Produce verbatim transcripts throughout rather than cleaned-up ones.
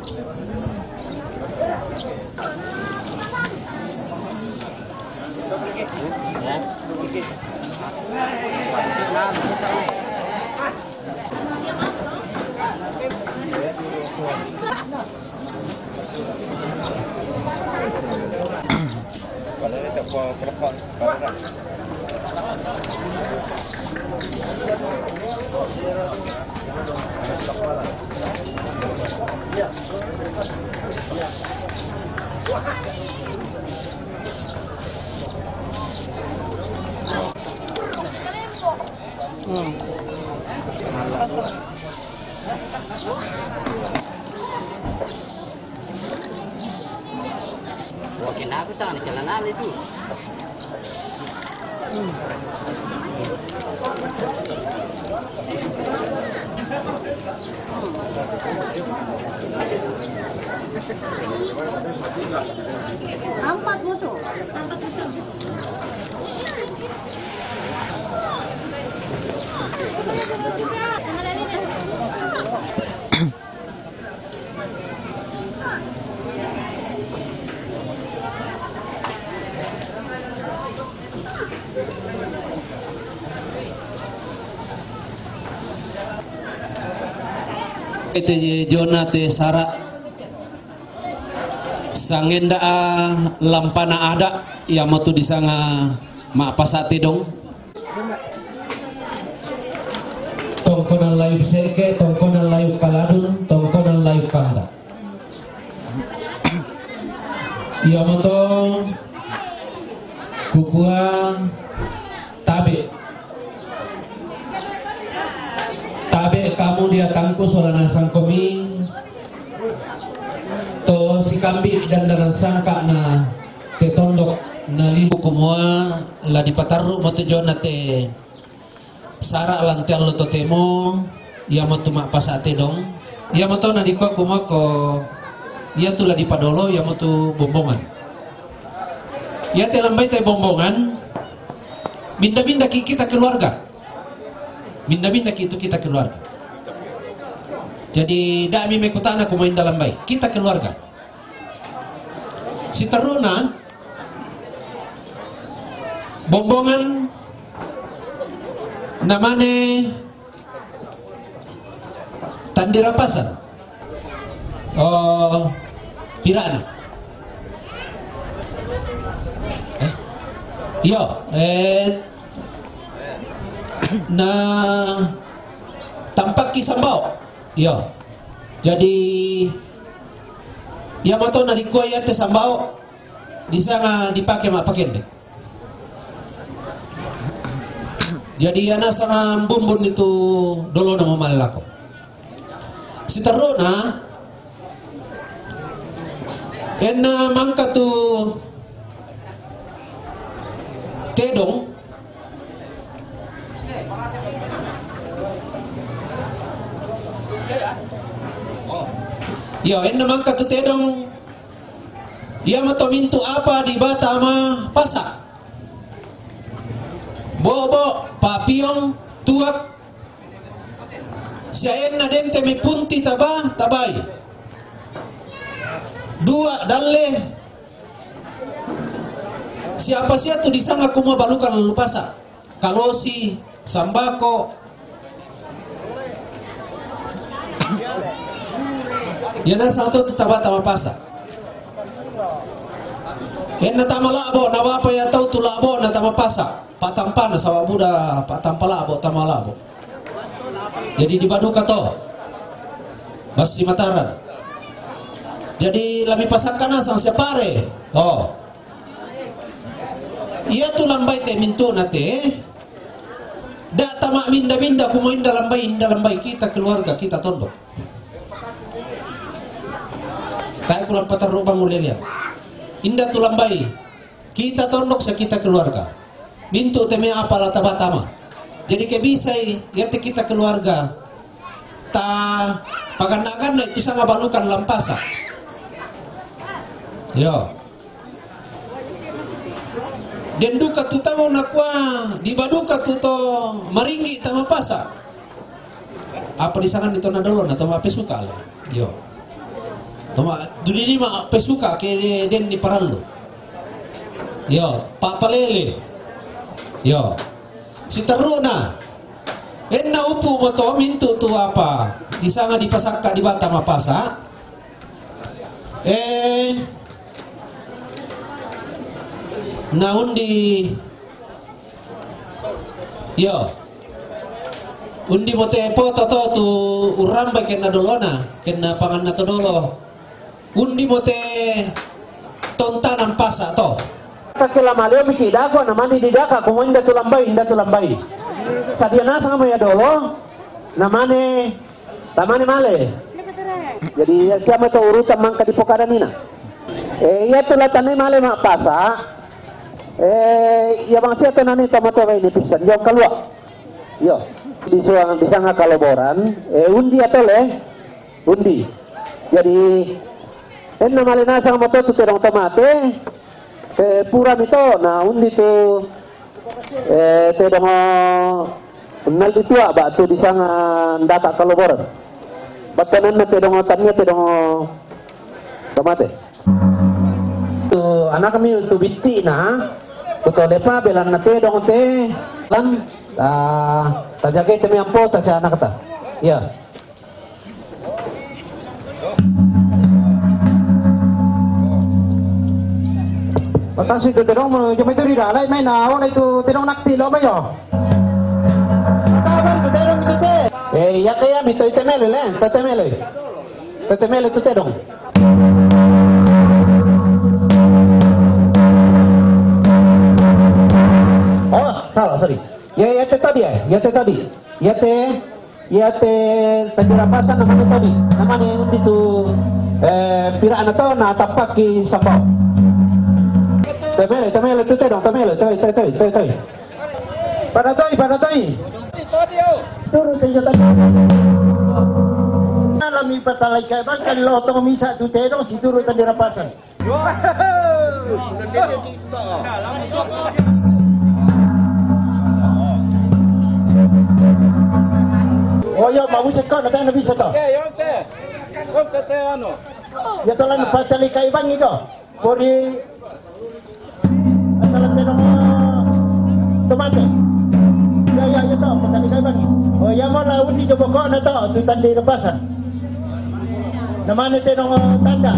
Wah, kenapa sana celana itu? Empat mo to. Ete Jona te sara' sangenda' a lampana ada', iamotu disanga ma'pasa' tedong. Tongkonan Layuk Se'ke, Tongkonan Layuk Kaladun, Tongkonan Layuk Kanda. Iamoto kukua tabe'. Tabe' kamu di atangku sola nasang komi to sikambi' dandanan sangka'na te tondok na libu kumua la dipatarru' mo te Jona te sara' lan te allo totemo, iamotu ma'pasa' tedong. Iamoto nadikua kumua ko iatu la dipadolo, iamotu bombongan. Iate lambai te bombongan, minda-mindaki' kita keluarga. Minda-mindaki' tu kita keluarga. Jadi, da'mi mekutana kumua inda lambai. Kita keluarga. Siterru'na, bombongan namane tandirapasan. Oh, pira'na? Eh? Iyo, eh, na tampakki Sambao. Iyo. Jadi, iamoto nadikua iate Sambao, disanga dipake ma'pakende. Jadi, iana sanga mbumbunni tu dolona mamale lako. Siterru'na, enna mangka tu tedong. Iyo, enna mangka tu tedong. Iamoto mintu' apa diba tama pasa'. Bo'bo', papiong, tuak, sia enna dente mai punti taba, tabai. Dua dalle, siapa sia tu disanga kumua balukan lallu pasa'. Kalosi, sambako. Iana sanga to tu taba tama pasa'. Enna tama la'bo', na bapa ia tau tu la'bo' na tama pasa'. Pa'tampana, saba' buda pa'tampa la'bo', tama la'bo'. Jadi dibaduka to. Bassi Mataram. Jadi la mipasakka nasang sia pare. Oh. Iatu lambai te mintu'na te, da' tama minda-minda kumua inda lambai, inda lambai, kita keluarga, kita tondok. Tae' kulang patarru' bang ulelian. Inda tu lambai, kita tondok sia kita keluarga. Mintu' te mai apa la taba tama. Jadi ke bisai iate kita keluarga ta paganna-ganna itu sanga balukan lampasa. Yo. Den duka tu tau nakua dibaduka tu to maringgi tama pasa'. Apa disanganni to nadolona to ma'pesuka' le. Yo. Toma, dunini ma pesuka ke denni parallu. Yo, papalele. Yo. Siterruna. Enna upu moto mintu tu apa? Disanga dipasakka di bata mapasa. Eh, na undi, yo, undi mote poto to tu urrambai kenna dolona, kenna panganna to dolo. Undi mote tontanang pasa to. Kake la maleo miki dako na mani didaka kumo inda tu lambai, inda tu lambai. Sadia nasang mo ya dolo, na mane Tamane male. Jadi, iya siapa to urutan mangka di pokada mina. Eh, iya tu latane male ma pasa. Eh, iya bang sia to nani tomato ini pisan. Yo kalua. Yo. Di suang, di sanga kaloboran. Eh, undi atau le? Undi. Jadi, enna male nasang moto tu tedong tomate. Eh, pura mito, na undi tu Eh, tedong, eh, naldi tua, ba, tu disanga ndata kaloboran. Battananna tedong, tania tedong, tomate. Tu anak mi tu bitti na, ku tole pa belanna tedong te, lan, ah, tajagai te mi ampo ta si anak ta. Iya. Batasi tu tedong mo, jomai tu ri dalai mai na, ona itu tedong nakti lo mai yo. Mata baru tu tedong itu te. Eh, iya te ya, mito ite mele le, tete mele. Tete mele tu tedong. Oh, salah, sorry. Ya, ya te tadi ya, ya te tadi. Ya te Iya te tandirapasan namane tadi, namane undi tu, eh, pirana to na tappaki sambao. Tamele, tamele tu tedong, tamele, toi, toi, toi, toi, toi. Pada toi, pada toi. Turu tejo tadi. Alami patalai kai bangkan lo to misa tu tedong si turu tandirapasan. Oh iya, mau sekon, nanti bisa toh. Oke, oke. Oke, teh, anu. Ya, tolong patali kai bang itu. Pori asal teh nama tomate. Ya, ya, ya, toh, patali kai bang. Oh, ya, mau laut di Joboko, na toh, tu tandai lepasan. Namane tedong tanda.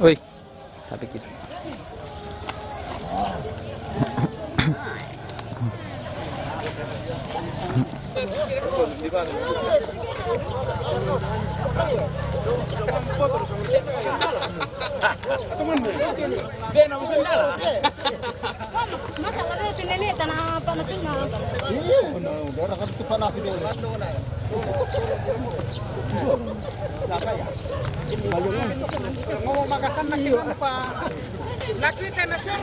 Oi, sampai kita. Masa ada si nenek tanah panas semua. Iya, benar. Darah kan tu panas gitu. Ngomong Makassar na kita lupa. Nakita na siya.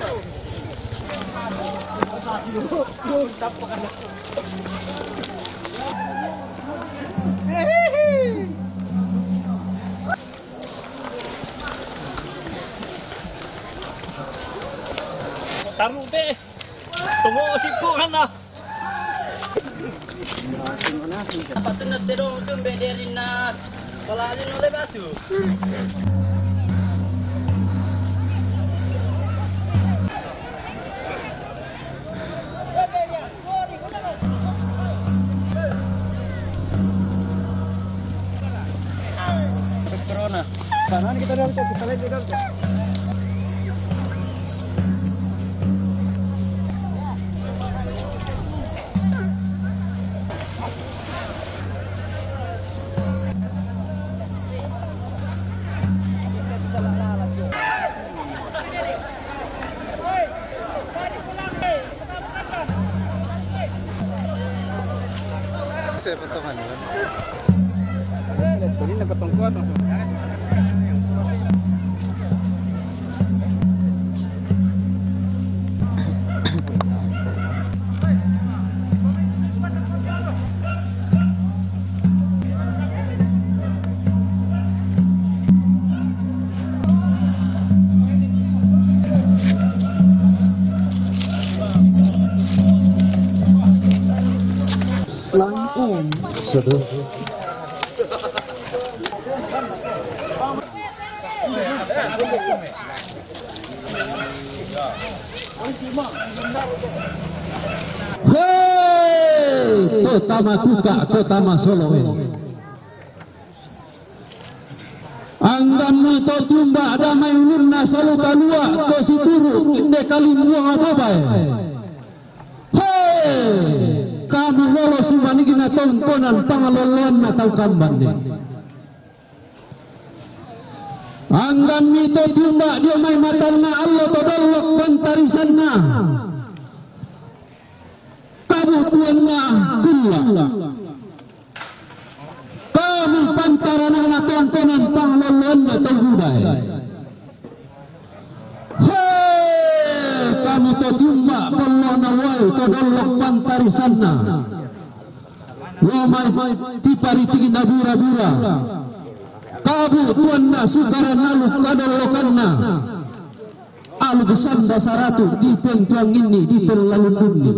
Taru te. Tunggu sipu kan dah. Apa tu nak terong tu, bek dia rinna. Kalau ada nolai batu. Corona. Kanan kita dah, kita lihat juga. Saya potongan, kan? Ini dapat tongkot. Line in. Sudah. Hei, to tama tuka, to tama solo ini. Anggammi to tiumba' damai ulunna salo kalua' to situru' inde kalimbuang bobae. Hei, kamu lolo sumanigna tongkonan pangaloloanna tau kambanne. Anggammi to tiumba' dio mai matanna allo to dollok pantarisanna. Kabu'tuanna kulla'. Kamu pantaranana tongkonan pangaloloanna tau buda e. He, kamu to tiumba' pollona uae to dollok pantarisanna. Lo mai tiparitikna bura-bura. Kabu'tuanna sukaran aluk kadollokanna. Aluk sanda saratu' dipentuanginni, dipellalundunni.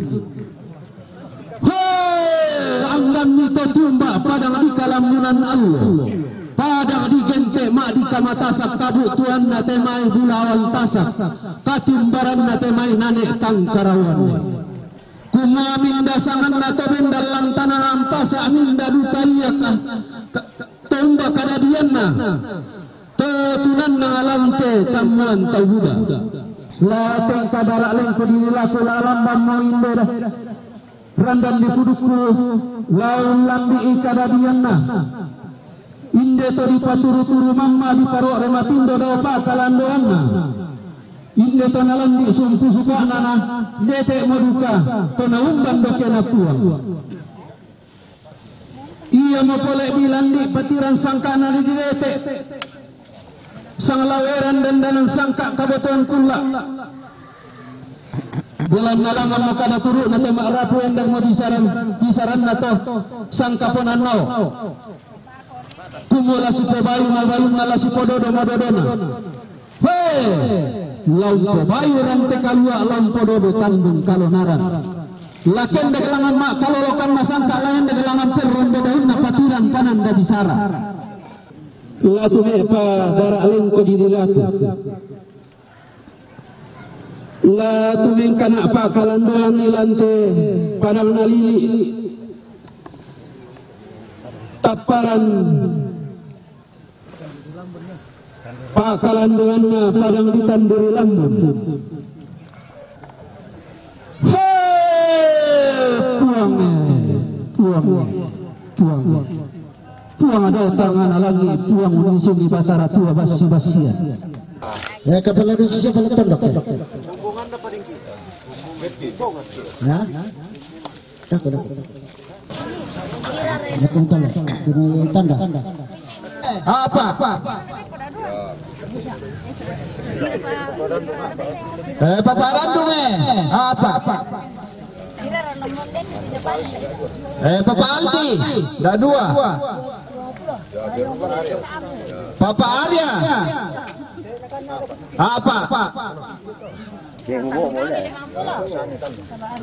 He, anggammi to tiumba' padang di kalammunan allo. Padang di gente' ma'dika matasak, kabu'tuanna te mai bulawan tasak, katimbaranna te mai nane' tangkaraoanna. Kumua minda sanganna to bendan lantana nampasa' minda duka ia ka, ka, ka, to umba kadadianna. To tunanna alante tammuan tau buda. La tengka dara' lengku di lilaku la lambammo inde da. Randan di pudukku la ullambi'i kadadianna. Inde to dipaturu-turu mamma diparo're matindo dao pa'kalandoanna. Inde to nalandi' sumpu suka'na na dete'mo duka to naumban dokena Puang. Iamo pole' dilandi' patiran sangka'na di direte', sanglaweran dandanan sangka' kabotoan kulla'. Belanna langammo kada turu'na te ma'rapu endangmo bisaran, bisaranna to sangkaponannao. Kumua la sipobayu mabayunna, la sipododo madodona. He! La umpobayu rante kalua', la umpododo tandung kalonaran. La kendek langan ma'kalolokanna sangka', la endek langan perrombe daunna patiran pananda bisara. La tume'pa dara' lengko di lilaku. La tumengkana' pa'kalandoan ilante padang nalili'. Tapparan pa'kalandoanna padang ditanduri lambun. He, Puang e, Puang e, Puang e. Puang ada tangana langi', Puang unnisungi Batara Tua bassi-bassian. Ya, kepala di sisi kepala tondok. Ya? Daku, daku. Daku tanda. Ini tanda. Apa? Eh, Papa Randu, eh. Apa? Eh, Papa Aldi, dah dua. Papa Arya. Apa?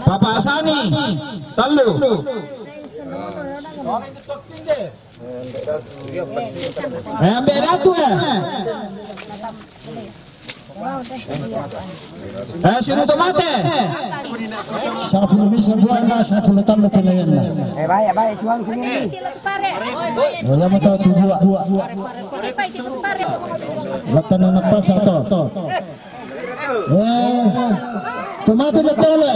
Papa Sani, tellu. Eh, ambil ratu, eh. Eh, sino tomate? Sanga pulu misa buana, sanga pulu tama pelayanna. Eh, baik, baik, tuang sini. Oh, yang mau tahu tu buat, buat. Latan anak pasar tu. Eh, tomate na tole.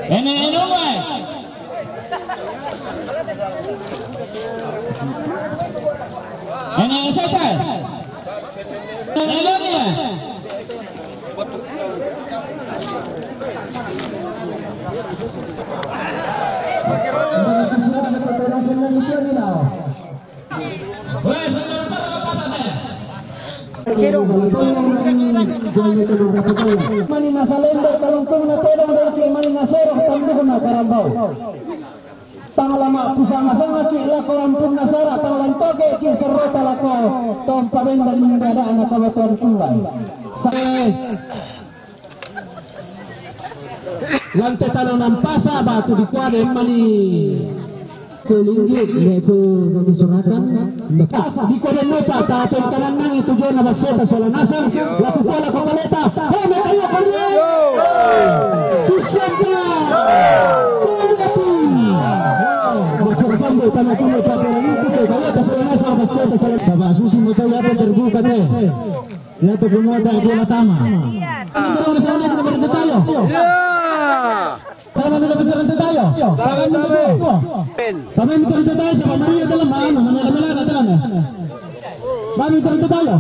Ene, ene, ene, ene, sasa. Ene, ene. Mani masalembe kalungkungna tedong dengki, mani nasero tambuhna karambau. Tang lama pusanga-sangaki lako ampunna sara, tang lantoke ki serrota lako tompa bendan mendadana kabatuan Tuhan. Sa- Lante tana nampasa batu dikuade mani. Ku linggi, leku kami sunatan. Dikuade nopa, taten kanan nangi tujuan na baseta sola nasang, laku kuala kota leta. Hei, mekayo kami. Kusaka. Kalapi. Maksud sampai tanah kuno pakai itu ke kalau atas sola nasang baseta sola. Sabah susi mau tahu apa terbuka teh. Ya, tu pemuda dia pertama. Iya. Ini terus sana kita berhenti tayo. Iya. Kami minta berhenti tayo. Kami minta tayo. Kami minta berhenti tayo sama Maria dalam mana? Mana dalam mana? Dalam mana? Kami minta berhenti tayo.